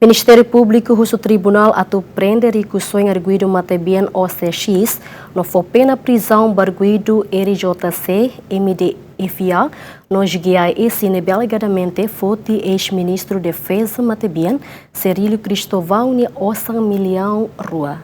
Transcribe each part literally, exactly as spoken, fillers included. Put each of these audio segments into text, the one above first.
Ministériu Públiku husu Tribunál atu prende rikusoin arguidu matebian O C X, no fó pena prizaun ba arguidu R J C, M D F I A, no G A S ne'ebé alegadamente foti eis-ministru Defeza matebian, Serilo Cristóvão nia osan millaun rua.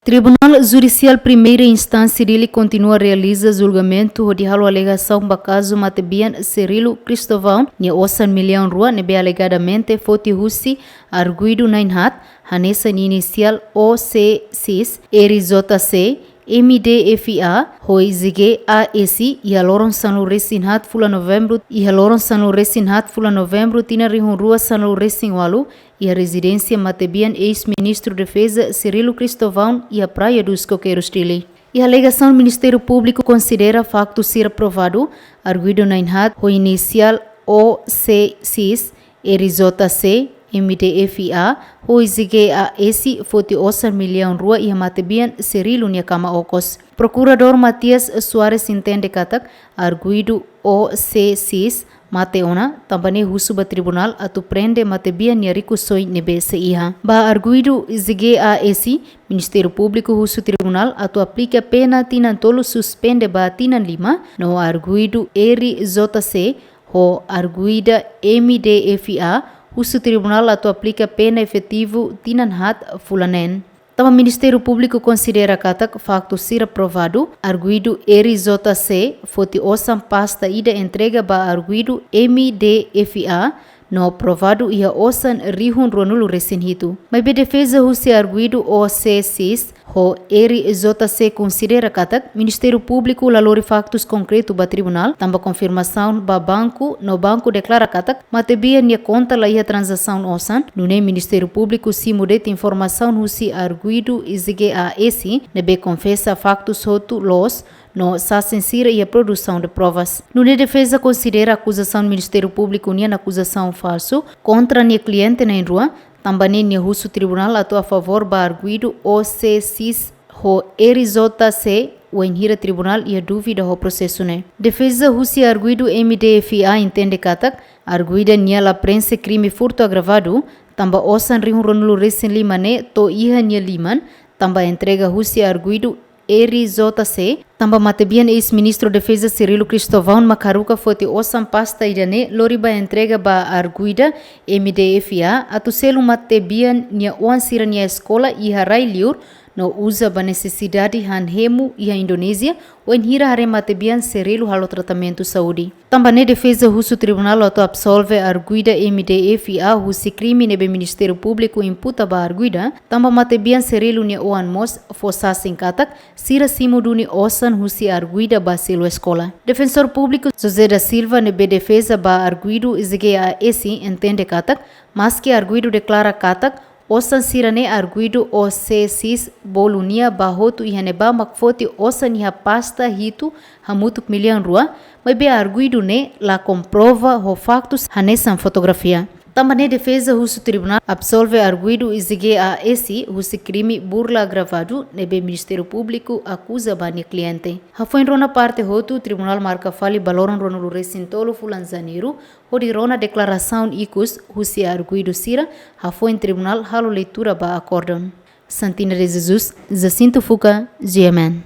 Tribunál Judisiál Primeira Instánsia Dili kontinua realiza julgamentu hodi halo alegasaun ba kazu matebian Serilo Cristóvão nia osan millaun rua ne'ebé alegadamente foti husi arguidu na'in-haat, hanesan nia inisiál O C X, R J C, M D F I A, ho G A S, iha loron sanulu-resin-haat fulan Novembru, iha loron sanulu-resin-haat fulan Novembru tinan rihun rua sanulu-resin-ualu, iha rezidénsia matebian eis-ministru Defeza Serilo Cristóvão iha Praia dos Coqueiros, Dili. Iha alegasaun, Ministériu Públiku konsidera faktu sira provadu, arguidu na'in-haat ho inisiál O C X, R J C, M D F I A, ho G A S foti osan millaun rua iha matebian Serilo nia kama okos. Prokuradór Matias Soares entende katak arguidu O C X mate ona, tanba ne'e husu ba tribunál atu prende matebian nia rikusoin ne'ebé sei iha. Ba arguidu G A S, Ministériu Públiku husu tribunál atu aplika pena tinan tolu suspende ba tinan lima, no arguidu R J C ho arguida M D F I A husu tribunál atu aplika pena efetivu tinan haat fulan neen. Tanba Ministériu Públiku konsidera katak faktu sira provadu, arguidu R J C foti osan pasta ida entrega ba arguidu M D F I A, no provadu iha osan rihun ruanulu-resin-hitu. Maibé defeza husi arguidu O C X ho R J C konsidera katak Ministériu Públiku la lori faktus konkretu ba tribunál, tanba konfirmasaun ba banku, no banku deklara katak matebian nia konta la iha tranzasaun osan, nune'e Ministériu Públiku simu de'it informasaun husi arguidu G A S ne'ebé konfesa faktus hotu loos, no sasin sira iha produsaun de provas. Nune'e defeza konsidera akuzasaun Ministériu Públiku nian akuzasaun falsu kontra nia kliente na'in-rua, tanba ne'e nia husu tribunál atu a favór ba arguidu O C X ho R J C, wainhira tribunál iha dúvida ho prosesu ne'e. Defeza husi arguidu M D F I A entende katak arguida nia la prenxe krime furtu agravadu, tanba osan rihun ruanulu-resin-lima ne'e to'o iha nia liman, tanba entrega husi arguidu R J C, tanba matebian eis-ministru Defeza Serilo Cristóvão mak haruka foti osan pasta ida-ne'e lori ba entrega ba arguida M D F I A atu selu matebian nia oan sira-nia eskola iha rai-liur, no uza ba nesesidade han hemu iha Indonézia, wainhira haree matebian Serilo halo tratamentu saúde. Tanba ne'e defeza husu tribunál atu absolve arguida M D F I A husi krime ne'ebé Ministériu Públiku imputa ba arguida, tanba matebian Serilo nia oan mós fó sasin katak sira simu duni osan husi arguida ba selu eskola. Defensór Públiku José da Silva ne'ebé defeza ba arguidu G A S entende katak, maski arguidu deklara katak osan sira-ne'e arguidu O C X bolu nia ba hotu iha ne'ebá mak foti osan iha pasta hitu hamutuk millaun rua, maibé arguidu ne'e la komprova ho faktus hanesan fotografia. Tanba ne'e defeza husu tribunál absolve arguidu G A S husi krime burla agravadu ne'ebé Ministériu Públiku akuza ba nia kliente. Hafoin rona parte hotu, tribunál marka fali ba loron ruanulu-resin-tolu fulan Janeiru, hodi rona deklarasaun ikus husi arguidu sira, hafoin tribunál halo leitura ba akórdon. Santina de Jesus, Jacinto Fuca, G M N.